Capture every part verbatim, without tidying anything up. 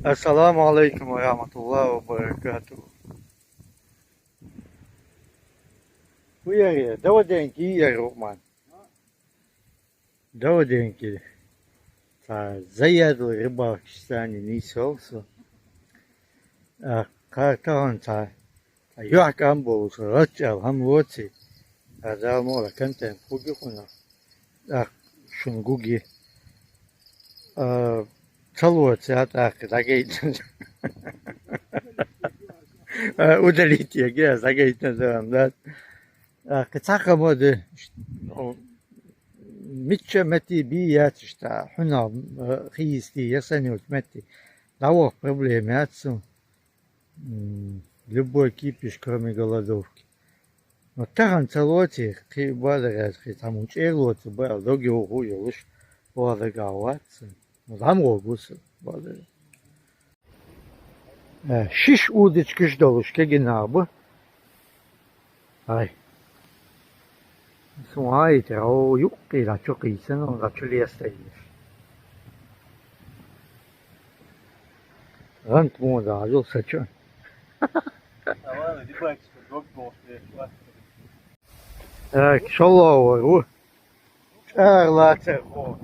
Ассаламу алейкум ва рахматуллахи ва баракатуху. Уяре, даваденки яр Руман. Даваденки. Ца заядлы рыбалкистани нисолсу. А картаон ца. Ца юакам болсу, рачал, хам лоци. А дал мола контент хуги хуна. А шунгуги. А, цалуоци атаакы дагайт. А, удалить яге, дагайт на дам, да. А, кыцака моды. Митча мети би ятишта, хуна, э, хиисти, ясанют мети. Давох проблем ятсу. М, любой кипиш, кроме голодовки. Но тахан цалуоци, хи бадаряз, хи там учерлуоци, бал доги уху ёлуш, бадарга авац. Но там рогус, бадар. Э, шиш удочкиш долуш кегина бу. Ай. Сун ай, тера, о, юкъи ла чукъи сен, о, ла чули ястайдеш. Рант мода, ажыл сачу. Так, шоллоу, у. Чарлацер хо.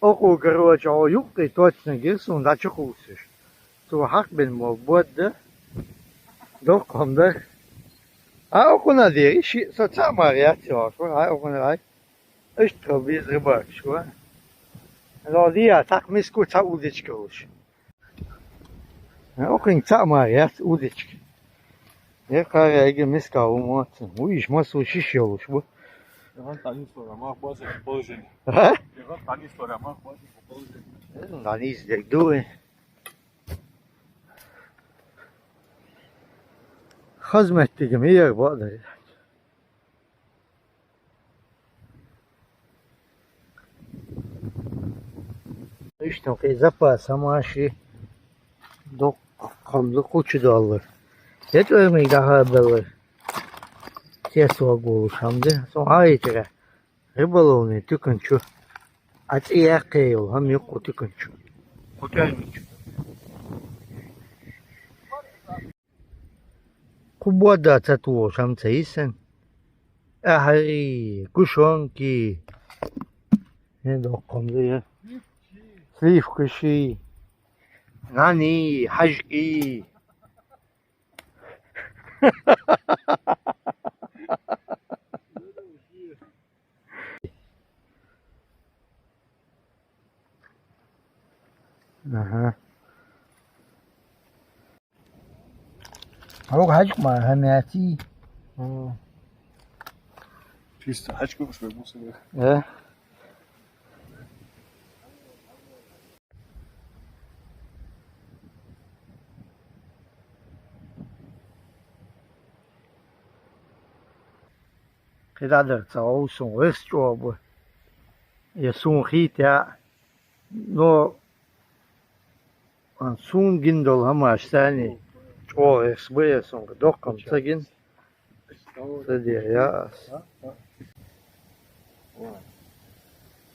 Оку, короче, о, юкъи точно гирсун, да чукъусиш. Су хак бен мол бодда. Докъомда. А окуна дери, ши, со ца мариат, а окуна рай. Ишт тробиз рыбак, шуа. Лодия, так миску ца удочка уж. Окунь ца мариат, удочка. Я кара, я миска умоцин. Уиш, масу шиш ёлуш бу. Ягъан танис вара, мах база положение. А? Ягъан танис вара, мах база положение. Танис дек дуэ. Хазметтигим иер баъда. Иштан кье запас амаши докъ-, къамлы къучу даллар. Ет вермей даха даллар. Тес вагулу шамды. Сон айчыра. Рыболовный тюкенчу. Аци яхъе йол, хам юкъу тюкенчу. Къутармичу. Кубода цатуо шамца исэн. Ахари, гушонки. Не докъомза я. Сливкаши. Нани, хьажкъи. Ага. Хьога хьажкъ ма хьамяци. Чисто хьажкъ уж бегусине. Э? КхидӀа дар ца гъов сун гӀирс чӀогӀа бу. Я сун хийтя, но сун гин долу хӀамаш санна чӀогӀа гӀирс бу я сун, доккхам ца гин. Ца де я ас.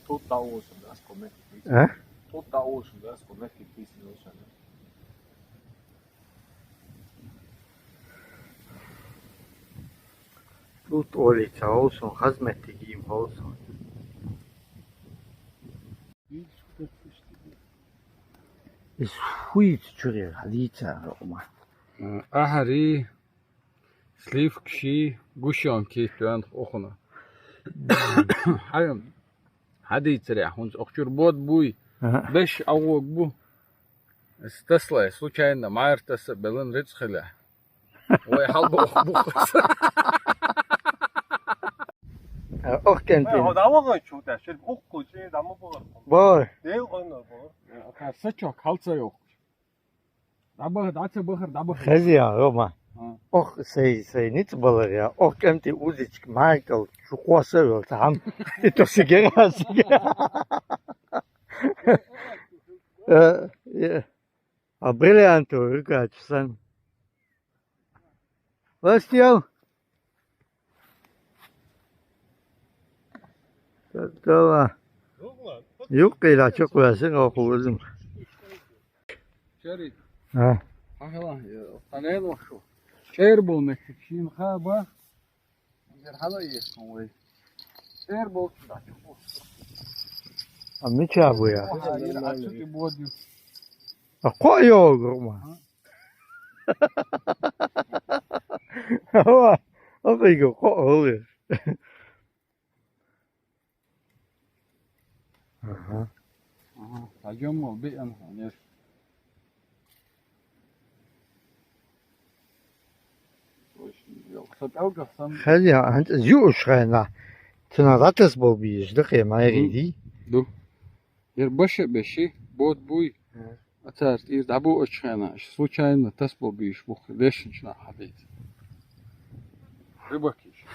Тут да уж, да, сколько метров? А? Тут да уж, да, сколько метров? Тут улица олсун, хазметтигим олсун. Ис хуйц чури хадица рома. Ахари, сливкши, гушонки туан охуна. Хай, хадицари хунц охчур бод буй. Ага. Беш агъуг бу. Стаслай, случайно, майртаса белен рицхиля. Ой, халба ох бухас. Ох кентин. Ой, давай чу та, шер ох кучи, дама бор. Бор. Дел ойнор бор. Сачок, халца ёх. Даба, даца бахар, даба. Хазия, Рома. Ох, сей, сей, ниц балар я. Ох кенти удичк, Майкл, чу коса вел, там. И то сигера, сигера. Э, э. А бриллиантовый рукач сан. Ластиял. Тала. Юк, кыйла чок вясен окулузум. Шери. А. Хьахила, э, къанен вашу. ЧӀер бу меттиг шин хаба. Зер хала ес вай. ЧӀер бу чу да чу. А мича бу я? Ачу ти бодю. А кхоъ йоагӀар ма. Ва, окхийга кхоъ хьулвеш. Ага. Ага, хьажам ма биъан хьанер. Хаза, хӀанз юуш хьайна. Цунах дӀатасбал безаш да кхе, майрий? Ду. Ер баша беши, бод буй. А цар тӀера дӀабуача хана, случайно тасбал бийш бух, вешинчна хьабейт. Рыбакиш.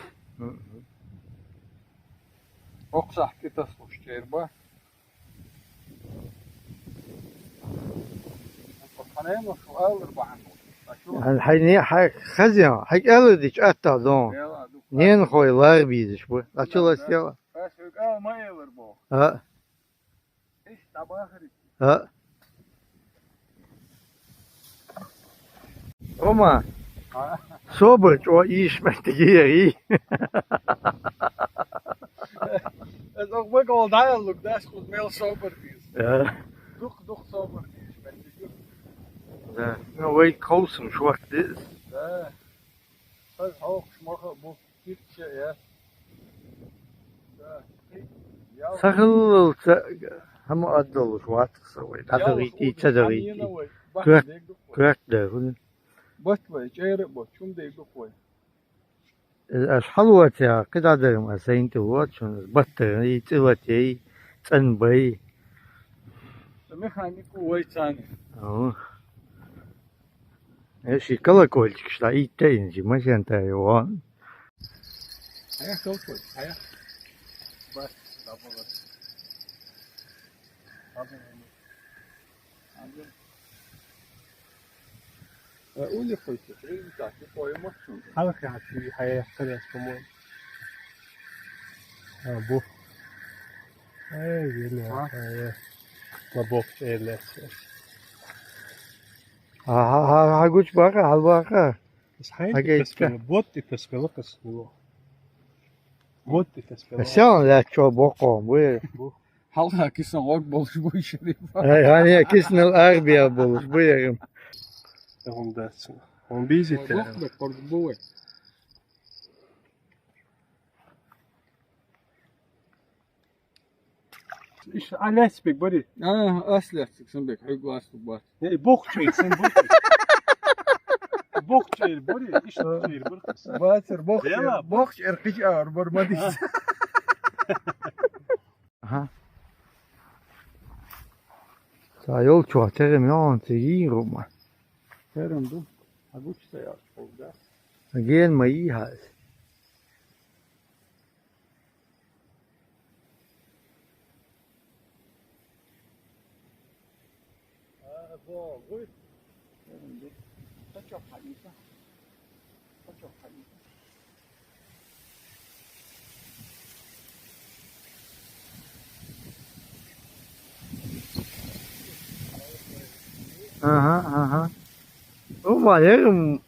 Оксахки тасбуш черба. Ханема шу алыр баханбу. Хьайне, хьай хазя, хьай кӀалдич атта дон. Нен хой лар бийзиш бу. Ачулас яла. Ас ма элыр бу. А. А. Рома, собар чӀоагӀа ийш меттиг яр. Аз охбак ол дӀаяллуг дас худ мел собар дийс. Дух, дух собар дийш меттиг. Да. Ну, вай кховсам шортта дис. Да. Хаз хьокхуш маха бу. Сахиллалца хӀама аддалуш вац са вай. ДӀадагӀийти, ца дагӀийти. Коьрт, коьрт да, хӀуна. Бат вай, чӀера бат, чум дайгу вай. Аш хьалватя, кхидӀадарма сайнту вачун, баттарни, цӀилатей, цӀанбай. Механику вай цани. Ага. Эши колокольчик шла, и тейнжи, машин тайван. Ая колокольчик, ая. Бас, забыла. Забыла. Э, ули хочешь, результат, не пойму, что ли? Халкы хачи, хая, хрясь, по-моему. А, бу. Э, вели, а? Э, на бок, э, лес. Ага, ага, гуч бака, хал бака. Ис хай Окей, тас пела, бот и тас пела кас. Бот и тас пела. Сян ла чо боко, бу. Хьалха кисан гӀорг болуш буй, Шериф. Ай, хьан я киснал арбия болуш буй, ярым. Он дац. Он бизит. Бохда корг буй. Иш алясбек бари. А, аслях, сиксанбек, хьуй глаз тубат. Эй, бохчу, сэн бохчу. Бохчу, бари, иш чу, бари. Батыр, бохчу, Яла. Бохчу, эр кыч ар, бар мадис. Ага. Са йол чуа, терем йон, тиги рума. Терем ду. А гучта я, да? Ген ма и хас. Ага, ага. Ума, ярым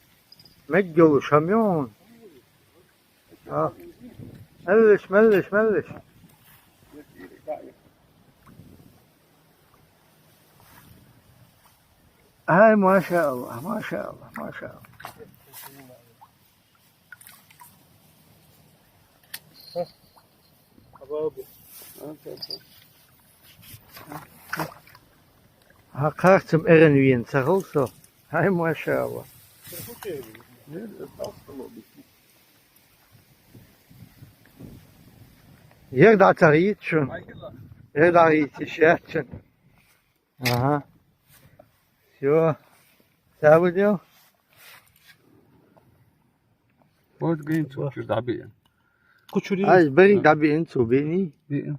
меггел шамён. А. Меллиш, меллиш, меллиш. Ай, машаалла, машаалла, машаалла. Хьа кхарцам эран вен ца хул со. Ай, машаалла. Ер дӀа ца гӀийта шун. Ер дӀа гӀийта шаьччан. Ага. Всё. Ца будем? Вот гин цу чур дӀабиъ. Кучури. Ай, бери дӀабиъ цу бини. Биъ.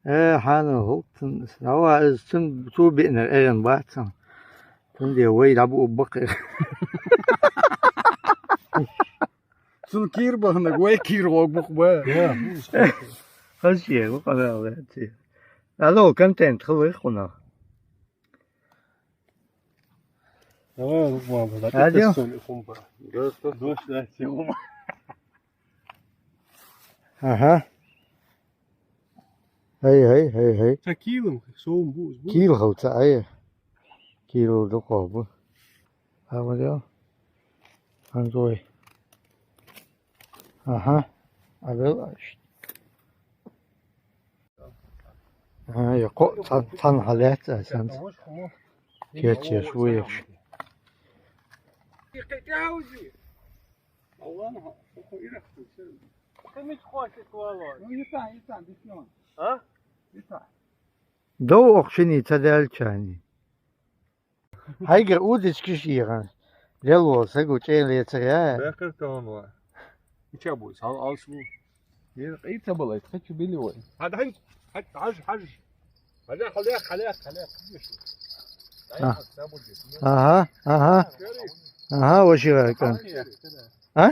Э, хьана хӀултан. Ава, из цун цу биънар эран бацан. Цунде вай дӀабу бакъир. Цун кир бахнаг, вай кир гӀог бух ба. Хазчи, гу къана алгати. Алло, контент хилих хунах. Давай, Лукман, да, Адил. Ты что ли, хумба? Да, что? Дождь, да, все, хумба. Ага. Эй, эй, эй, эй. Та кило, со бу, бу. Кило хавца, ай. Кило дукха бу. Ама дел. Анзой. Ага. Абел. Ага, я ко-, цан, цан халет, а, цан. Кечеш, вуеш. Дов охшини ца делчани. Хьайгара удочка шийгӀан. Лело сагу чӀен лецар яа. Бехкар каланва. Ича буй, сал алс бу. Ер къийца балай, тхачу били вай. Хад хад хад хаж хаж. Хада халех халех халех. А. Ага, ага. Ага, ваши ракан. А?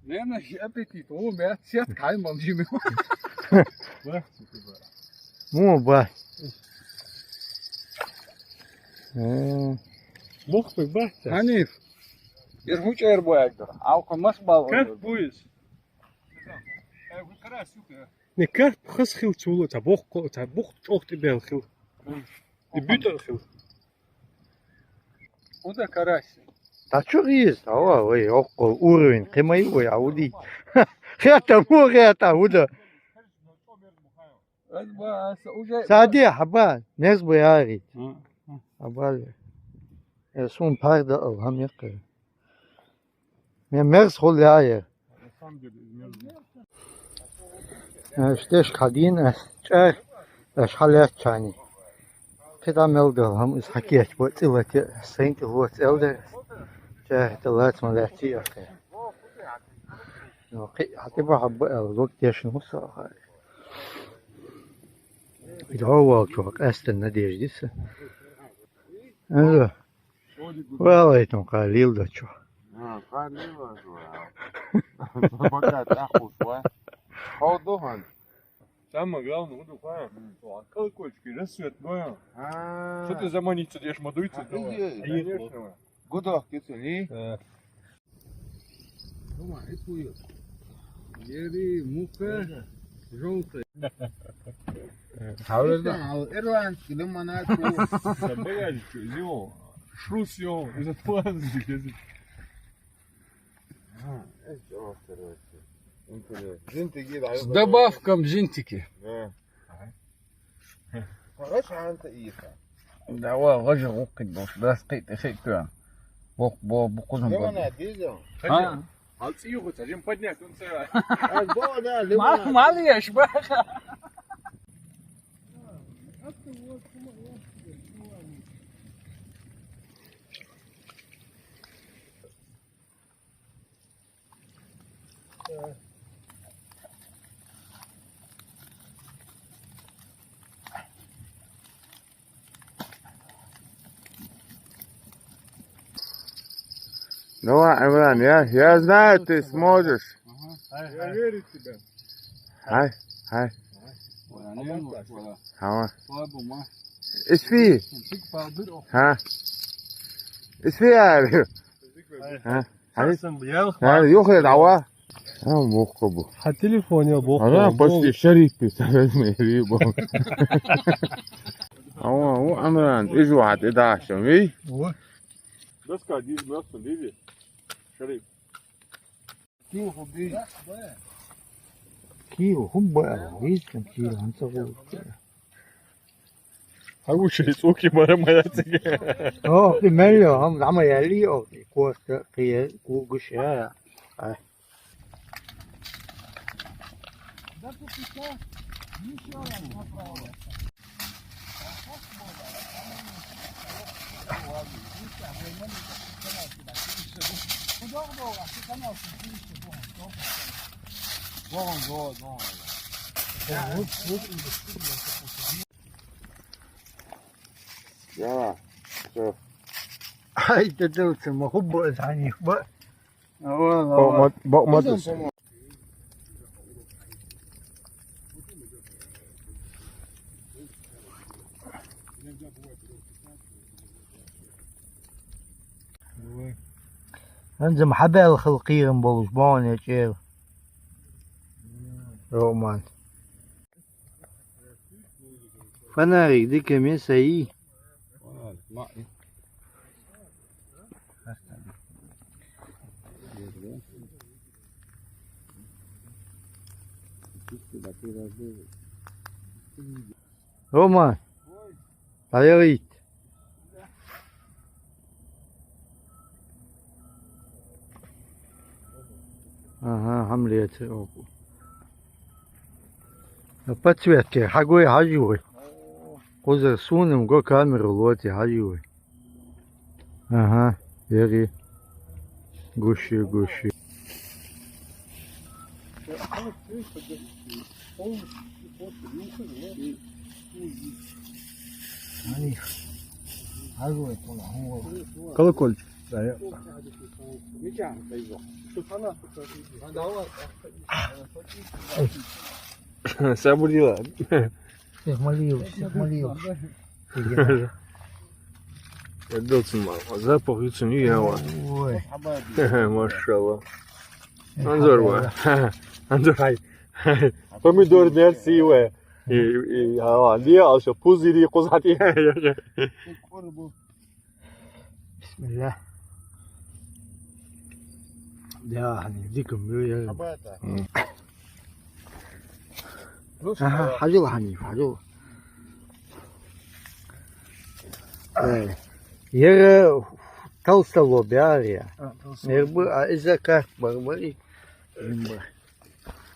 Лена, аппетит. О, бля, сетка, ай, молчи. Му ба. Э. Мухтук ба. Ханиф. Ер хучер боягдыр. Алкын мас бал. Как буйс? Не, как хас хил чула, та бох, та бох чох ти бел хил. И битер хил. Уда карась. Та чу гиз, ава, вай, окко, уровень, кемай, вай, ауди. Хета, му хета, уда. Сади, хаба, мез бу яри. Хаба. Э, сун парда ал, хам якы. Мен мерз хул яя. Э, штеш кадин, э, чар, э, шхалят чани. Кида мел дал, хам из хакият, бо цилати, сент, вот элдер. Чар, талат, малати, яхе. Ну, ки, хати ба хаб, э, лок дешин муса, ха. Идо вал чуак, эстен надеждиса. Э, Валайтун къалил да чу. А, къалил да чу. Пока так вот, а? Хо духан. Самое главное, вот духан. Колокольчики, рассвет, ну. А. Что ты заманиться дешь, мадуйцы? Конечно. Гудок, кицуни. Э. Дома, это куют. Ери, мука, желтая. Хавлерда. Ирландский лимонад. Забыли, что, зио. Шрус, зио. Из-за план здесь. А, это, короче. Интересно. С добавком джинтики. Да. Хорошо, анта иха. Да, ва, гажа гукки дош, да, скит, скит, да. Бок, бо, букузун. Лимонад, видел? А? Алци юху, сажим поднять, он целый. А, бо, да, лимонад. Мал, мал еш, ба. Давай, Имран, я, я знаю, ты сможешь. Ага. Я верю в тебя. Хай, хай. Хава. Исфи. Ха. Исфи, я. Ха. Ай, юхе дава. А, мохко бу. Ха, телефон я бохко. Ана, почти шарик пи, сарай ме ри бо. Ава, у Амран, ижу хат идаша, ви? О. Доска, диз, мёртв, дизи. Шарик. Кил хубба, виждам кил, анца гу. Агу ши цуки мара мара циге. О, ки мелло, хам, хама яли, о, ки коста, ки гу-, гуш, я, я. Ай. Давай, всё. Ай, да, да, всё, могу бы, они, ба. Давай, давай. Бокмат, бокмат. Анзам хьабаьлла хала кхерам болаш боагӀа чӀера. Роман. Фонарик дика ме сай. Рома, поделить. Ага, хӀама леце оку. Подсветка, хьагой хьажи вай. Кхузара суна-м го камеру лоти хьажи вай. Ага, ери. Гуш я, гуш я. Колокольчик. Да, я. Сабурила. Всех молил, всех молил. Я дал цун мама. Запах и цун и ява. Ой. Машалла. Анзор ва. Анзор хай. Помидор дерси ва. И, и, ава, лия, а что, пузыри, кузати. Бисмилла. Да, они диком, я. Ага, хьажал, Хьаниф, хьажал. Э, яра толстолоб яр я. А, толстолоб. Яр ба, а иза карт бар, бари. Жимба.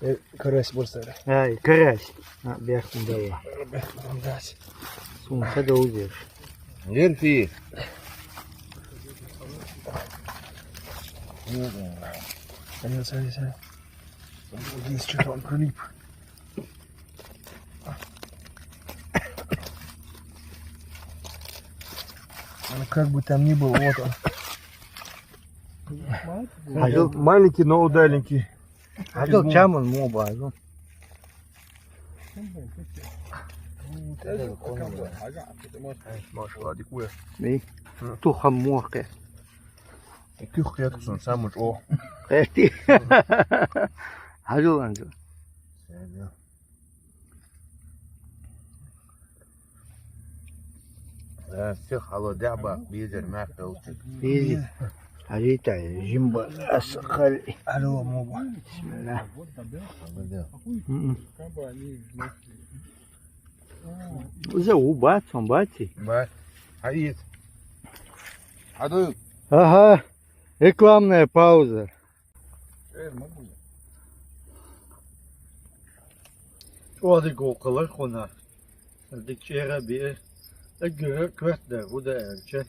Э, карась бар сара. Ай, карась. А, бяхун дала. Бяхун дала. Сумка да узер. Верфи. Смотри, смотри, смотри. Здесь что-то он прилип. Ну, как бы там ни было, вот он. Маленький, но удаленький. Хьажал, чаман мо базу. Машалла, дикуя. Ми? Тухам мохке. Кюх кет кусон самуч о. Хати. Хьажал анжу. Э, всех хало дяба, бизер мягкий лучик. Изи. Хажитай, жимба, асхал. Алло, моба. Бисмилла. Мгм. Уже у бат, он бати. Бат. Хаид. Хаду. Ага. Рекламная пауза. Э, могу я? О, дик о, калар хона. Дик чера би. Эггара квартда, гуда элча.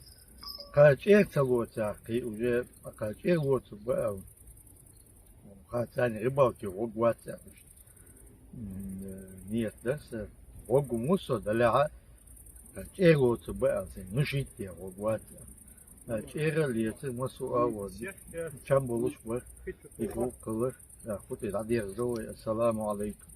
Качер цалоца, ки уже качер лоца ба. Хацани рыбалки гогваца. М, э, нет, да, с-, гогу мусо, да ля, качер лоца ба, а с-, ну, шитте гогваца. Качера леце масу а вот. Чам болуш ба. И гог калар. Да, хути да дерзо, ассаламу алейкум.